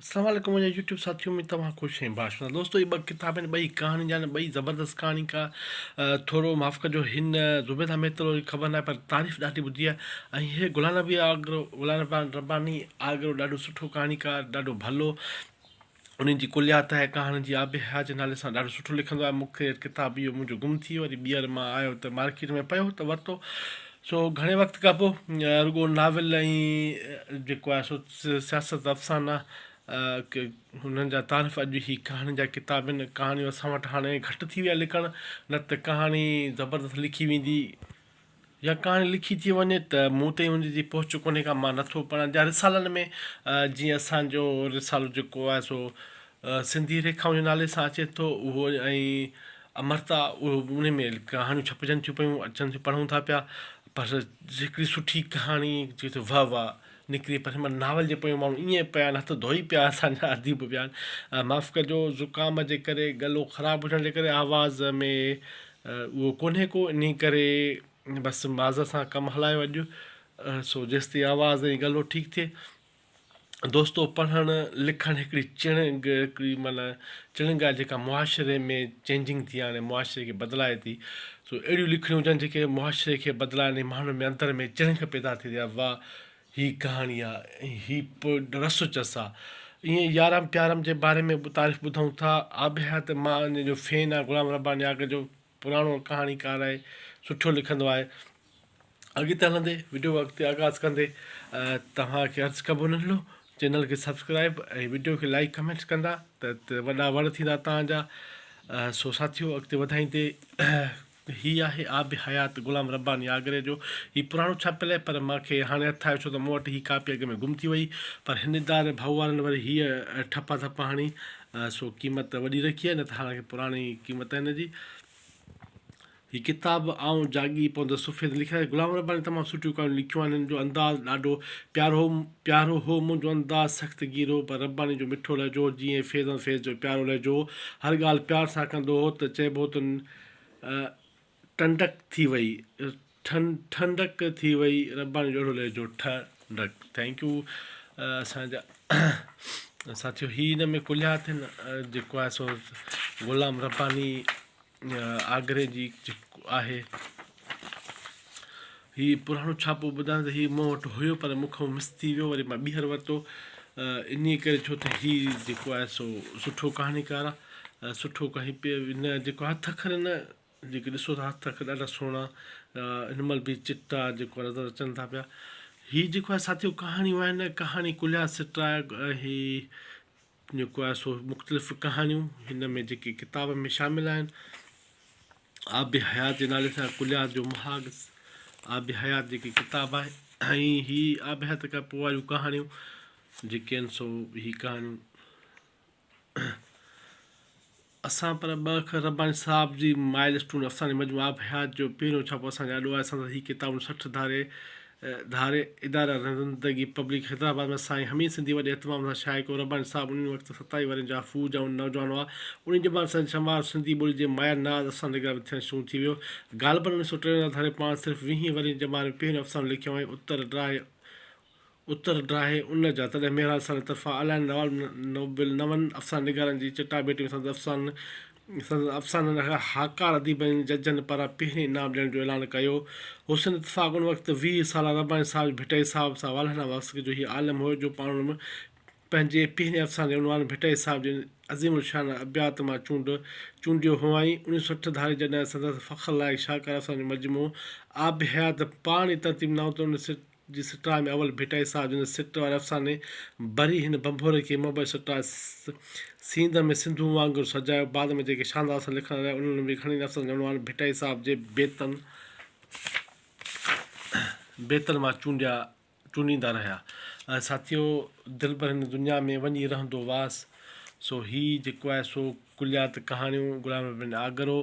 السلام عليڪم منهنجا يوٽيوب ساٿيو اميد توهان خوش ۽ باش هوندا دوستو هي ٻه ڪتاب آهن ٻئي ڪهاڻين جا آهن ٻئي زبردست ڪهاڻي ڪا ٿورو معاف ڪجو هن زبيده مهترو جي خبر ناهي پر تعريف ڏاڍي ٻڌي آهي ۽ هي غلام نبي آگرو غلام رباني آگرو ڏاڍو سٺو ڪهاڻيڪار ڏاڍو ڀلو انهن جي ڪليات آهي ڪهاڻين جي آب حيات جي نالي سان ڏاڍو سٺو لکندو آهي مون کي ڪتاب اهو منهنجو گم ٿي ويو وري ٻيهر مان آيو ته مارڪيٽ ۾ پيو ته ورتو سو گهڻي وقت کان پوء رڳو ناول ۽ جيڪو آهي سو سياست افسانا انهن جا تعارف اڄ هي ڪهاڻين جا ڪتاب آهن ڪهاڻيون اسان وٽ هاڻي گهٽ ٿي ويا لکڻ نه ته ڪهاڻي زبردست لکي ويندي يا ڪهاڻي لکي ٿي وڃي ته مون تائين ان جي پهچ ڪونهي ڪا مان نٿو پڙهان يا رسالن ۾ جيئن اسانجو رسالو جيڪو آهي سو سنڌي ريکائون جي نالي سان اچي ٿو اهو ۽ امرتا اهو ان ۾ ڪهاڻيون ڇپجن ٿيون پيون اچن ٿيون پڙهون ٿا پيا پر هڪڙي سٺي ڪهاڻي چئي ٿو واهه واهه نڪري پر هن مهل ناول جي پويان ماڻهو ائين پيا آهن هٿ ڌوئي پيا اسان جا اديب پيا آهن معاف ڪجو زڪام جي ڪري ڳلو خراب هجڻ جي ڪري آواز ۾ اهو ڪونهي ڪو انهي ڪري بس معذرت سان ڪم هلايو اڄ سو جيستائين آواز ۽ ڳلو ٺيڪ ٿئي دوستو پڙهڻ لکڻ هڪڙي چڻنگ هڪڙي معنيٰ چڻنگ آهي جيڪا معاشري ۾ چينجنگ ٿي آڻي معاشري کي بدلائي ٿي سو اهڙيون لکڻيون هجن جيڪي معاشري کي بدلائن ۽ ماڻهن ۾ اندر ۾ چڻنگ پيدا ٿئي ته واهه هي ڪهاڻي آهي ۽ هي رس چس آهي ائين يارم پيارم جي باري ۾ به تعريف ٻڌون ٿا آب حيات مان ان جو فين آهي غلام رباني آگري جو پراڻو ڪهاڻيڪار آهي سٺو لکندو آهي اڳتي هلندي وڊيو اڳتي آغاز ڪندي توهان کي عرض ڪبو ننڍڙو چينل کي سبسڪرائب ۽ وڊيو کي لائڪ ڪمينٽس ڪندا ته وڏا وڙ ٿيندا توهان جا سو ساٿيو اڳتي وڌائيندي هي آهي آب حيات غلام رباني آگري جو هي پراڻو ڇاپيل آهي پر مان کي هاڻي هٿ آيو ڇو ته مون وٽ هي ڪاپي اڳ ۾ گم ٿي وئي پر هن اداري ڀائو وارن وري هيء ٺپا ڌپا هڻي سو قيمت وڏي رکي آهي نه ته حالانڪه پراڻي قيمت آهي هن جي. هي ڪتاب آئون جاڳي پوندس سفيد لکيل آهي. غلام رباني تمام سٺيون ڪهاڻيون لکيون آهن. هن جو انداز ڏاڍو پيارو پيارو هو. منهنجو انداز سخت گير هو پر رباني جو مٺو لهجو هو جيئن فيض احمد فيض جو پيارو لهجو هو. هر ڳالهه پيار سان ڪندو هو ته چئبو ته ٽنڊڪ ٿي وئي ٺنڊڪ ٿي وئي رباني جو اهڙو لهجو ٺنڊڪ thank you اسان جا ساٿيو هي هن ۾ ڪليات آهن جيڪو آهي سو غلام رباني آگري جي جيڪو آهي هي پراڻو ڇاپو ٻڌايان ته هي مون وٽ هيو پر مون کان مس ٿي ويو وري مان ٻيهر ورتو انهي ڪري ڇو ته هي جيڪو آهي سو سٺو ڪهاڻيڪار آهي سٺو ڪهاڻي هن جيڪو هٿ اکر نه جيڪي ڏسو ٿا هٿ اکر ڏاڍا سهڻا هن مهل به چٽا جيڪو نظر اچن ٿا پيا هي جيڪو آهي ساٿيو ڪهاڻيون آهن ڪهاڻي ڪليا سٽا هي جيڪو آهي سو مختلف ڪهاڻيون هن ۾ جيڪي ڪتاب ۾ شامل آهن آب حيات جي نالي سان ڪليات جو مهاڳ آب حيات جيڪي ڪتاب آهي ۽ هي آب حيات کان پوء واريون ڪهاڻيون جيڪي آهن سو هي ڪهاڻيون اسان پر ٻه اکر رباني صاحب جي مائل اسٽون افساني مجموعه آب حيات جو پهريون ڇاپو اسان جي آڏو آهي. سندس هي ڪتاب 59 ڌاري ڌاري اداره زندگي پبلڪ حيدرآباد ۾ سائين حميد سنڌي وڏي اهتمام سان شايع ڪيو. رباني صاحب انهي وقت ستاويهه ورهين جا ڦو جوان نوجوان هئا. انهي ڄمار سندس شمار سنڌي ٻولي جي مايه ناز افسانه نگار ۾ ٿيڻ شروع ٿي ويو. غالباً 1953 ڌاري پاڻ صرف ويهين ورهين جي ڄمار ۾ پهريون افسانو لکيو هئائين. اتر ڊراهي اتر ڊاهي ان جا، تڏهن مهراڻ سان طرفان اعلان نوال نوبل نون افسانه نگارن جي چٽاڀيٽي ۾ سندس افسانن کي هاڪار اديبن ۽ ججن پاران پهرين انعام ڏيڻ جو اعلان ڪيو. حسن اتفاق ان وقت 20 سالا رباني صاحب جي ڀٽائي صاحب سان والهانه وابستگي جو هي عالم هيو جو پاڻ ان پنهنجي پهرين افساني جو عنوان ڀٽائي صاحب جي عظيم الشان ابيات مان چونڊ چونڊيو هئائين. 1960 ڌاري جڏهن سندس فخر لائق شاهڪار افسانن جو مجموعو آب حيات پاڻ ئي ترتيب ڏنائون ته ان جي سٽاء ۾ اول ڀٽائي صاحب جن سٽ واري افساني بري هن ڀنڀور کي محبت سٽاء سينڌ ۾ سنڌوء وانگر سجايو. بعد ۾ جيڪي شاندار افسانا لکڻ لڳا انهن ۾ گهڻين افسانن جا عنوان ڀٽائي صاحب جي بيتن بيتن مان چونڊيا چونڊيندا رهيا. ساٿيو دلبر هن دنيا ۾ وڃي رهندو واس سو هي جيڪو آهي سو ڪليات ڪهاڻيون غلام رباني آگرو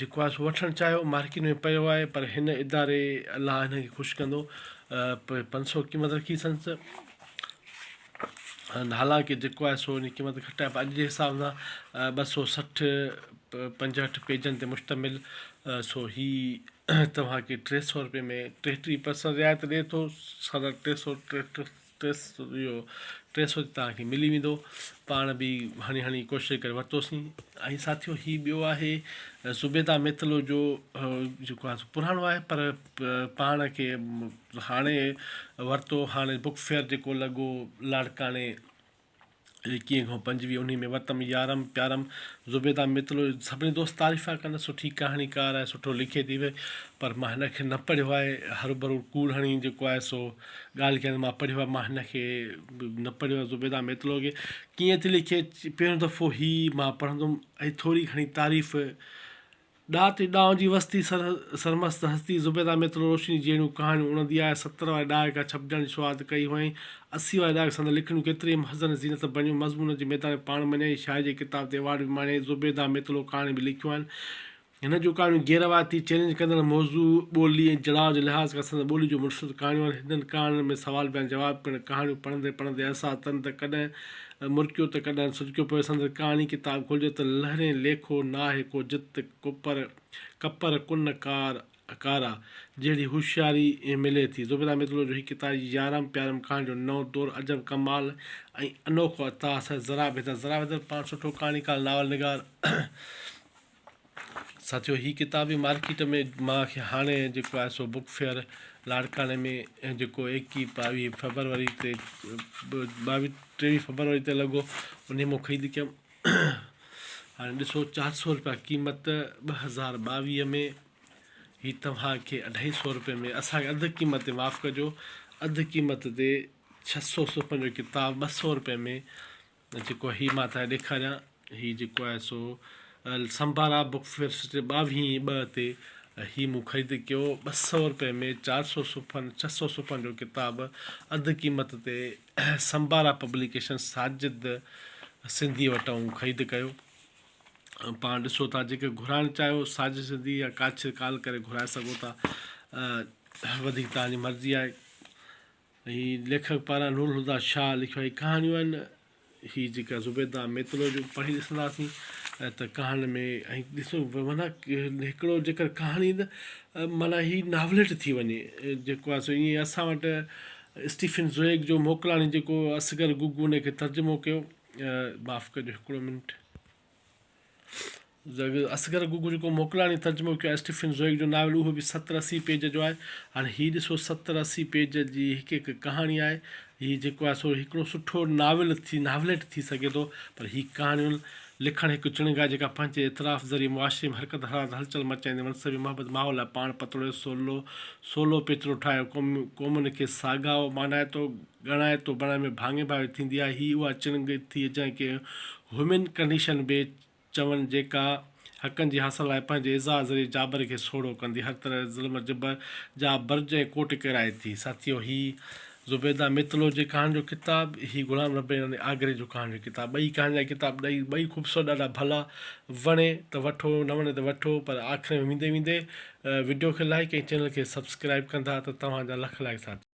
جيڪو آهي سو وٺڻ چاهيو مارڪيٽ ۾ پيو آهي پر هن اداري الله هن کي خوش ڪندو 500 قيمت رکي سنس حالانڪه جيڪو آهي سو ان قيمت گهٽ آهي پر اڄ جي حساب سان 260 65 پيجن تي مشتمل سو هي توهان کي 300 روپئي ۾ 33 پرسنٽ رعايت ڏي ٿو ساڍا ٽي سو ٽي اهو 300 تي توهان کي ملي ويندو. پاڻ به هڻي هڻي ڪوشش ڪري ورتوسين. ۽ ساٿيو هي ٻيو آهي زبيده ميتلو جو جيڪو آهي سو پراڻو آهي پر پاڻ کي هاڻي ورتو هاڻي بڪ فيئر جيڪو لڳو لاڙڪاڻي ايڪيهه کان 25 انهي ۾ وتم يارم پيارم زبيده ميتلو سڀني دوست تعريفا ڪن سٺي ڪهاڻيڪار آهي سٺو لکي ٿي وئي پر مان هن کي نه پڙهيو آهي هروڀرو ڪوڙ هڻي جيڪو آهي سو ڳالهه ڪيان مان پڙهيو آهي مان هن کي نه پڙهيو آهي زبيده ميتلو کي ڪيئن ٿي لکي پهريون دفعو هي مان پڙهندم ۽ ٿوري گهڻي تعريف ڏات ڏانء جي وستي سر سرمست هستي زبيده ميتلو روشني جهڙيون ڪهاڻيون اڻندي آهي. 70 واري ڏهاڪي کان ڇپجڻ جي شروعات ڪئي هئائين. 80 واري ڏهاڪي سندس لکڻيون ڪيتريون ئي محضن جي زينت بڻيون. مضمونن جي ميدان ۾ پاڻ مڃيائين. شاعري جي ڪتاب تي ايوارڊ به ماڻيائين. زبيده ميتلو ڪهاڻيون به لکيون آهن. هن جون ڪهاڻيون غير روايتي، چئلينج ڪندڙ موضوع، ٻولي ۽ جڙاء جي لحاظ کان سندس ٻولي جون منفرد ڪهاڻيون آهن. هنن ڪهاڻين ۾ سوال به آهن جواب پڻ. ڪهاڻيون پڙهندي پڙهندي احساس ٿن ته ڪڏهن مرڪيو ته ڪڏهن سڏڪيو پوء سندس ڪهاڻي ڪتاب کولجي ته لهرين ليکو ناهي ڪو جت ڪپر ڪپر ڪن ڪار ڪارا جهڙي هوشياري ملي ٿي. زبيده ميتلو جو هي ڪتاب يارم پيارم ڪهاڻي جو نئون دور عجب ڪمال ۽ انوکو اتهاس آهي. ضراب حيدر ضراب حيدر پاڻ سٺو ڪهاڻيڪار ناول نگار ساٿيو هي ڪتاب به مارڪيٽ ۾ مان کي هاڻي جيڪو آهي سو بڪ فيئر لاڙڪاڻي ۾ جيڪو ايڪيهه ٻاويهه فيبروري تي ٻاويهه ٽيويهه فيبروري تي لڳو انهي مون خريد ڪيم هاڻي ڏسو 400 روپيا قيمت 2022 ۾ هي توهان کي اڍائي سو روپئي ۾ اسان کي اڌ قيمت تي معاف ڪجو اڌ قيمت تي 600 صفحن جو ڪتاب 200 روپئي ۾ جيڪو هي مان توهان کي ڏيکاريان هي جيڪو آهي سو سمبارا بڪ فيئر سٽي ٻاويهين ٻه تي هي مون خريد ڪيو 200 روپئي ۾ 400 صفحن 600 صفحن جو ڪتاب اڌ قيمت تي سمبارا پبليڪيشن ساجد سنڌي وٽان خريد ڪيو. پاڻ ڏسو ٿا جيڪي گهرائڻ چاهيو ساجد سنڌي يا ڪاڇي ڪال ڪري گهرائي سگهو ٿا وڌيڪ توهان جي مرضي آهي. هي ليکڪ پاران نور الهديٰ شاهه لکيو آهي. ڪهاڻيون آهن هي جيڪا زبيده ميتلو جو پڙهي ڏسنداسين ته ڪهاڻين ۾ ۽ ڏسو معنيٰ هڪڙو جيڪر ڪهاڻي ته معنيٰ هي ناوليٽ ٿي وڃي جيڪو آهي سو ائين اسان وٽ اسٽيفن زويگ جو موڪلاڻي جيڪو اصغر گگو ان کي ترجمو ڪيو معاف ڪجو هڪڙو منٽ. اصغر گوگو جيڪو موڪلاڻي ترجمو ڪيو آهي اسٽيفن زوئڪ جو ناول اهو به ستر اسي پيج جو آهي. هاڻي هي ڏسو ستر اسي پيج جي هڪ هڪ ڪهاڻي آهي. هي جيڪو آهي سو هڪڙو سٺو ناول ٿي ناوليٽ ٿي سگهي ٿو پر هي ڪهاڻيون لکڻ هڪ چڻنگ آهي جيڪا پنهنجي اعتراف ذريعي معاشري ۾ حرڪت حرارت هلچل مچائيندي منصبي محبت ماحول لاء پاڻ پتوڙي سولو سولو پيچرو ٺاهيو قومن کي ساڳائو مانائتو ڳڻائتو بڻائڻ ۾ ڀاڱي ڀاوي ٿيندي آهي هي اها چڻنگ ٿي جنهن کي هيومن ڪنڊيشن به چون جيڪا حقن جي حاصل لاء پنهنجي اظهار ذريعي جابر کي سوڙهو ڪندي هر طرح ظلم جبر جا برج ۽ ڪوٽ ڪيرائي ٿي. ساٿيو هي زبيده ميتلو جي ڪهاڻين جو ڪتاب هي غلام رباني آگري جو ڪهاڻين جو ڪتاب ٻئي ڪهاڻين جا ڪتاب ڏئي ٻئي خوبصورت ڏاڍا ڀلا وڻي ته وٺو نه وڻي ته وٺو پر آخر ۾ ويندي ويندي وڊيو کي لائيڪ ۽ چينل کي سبسڪرائيب ڪندا ته توهان جا لک لائق ساٿيو.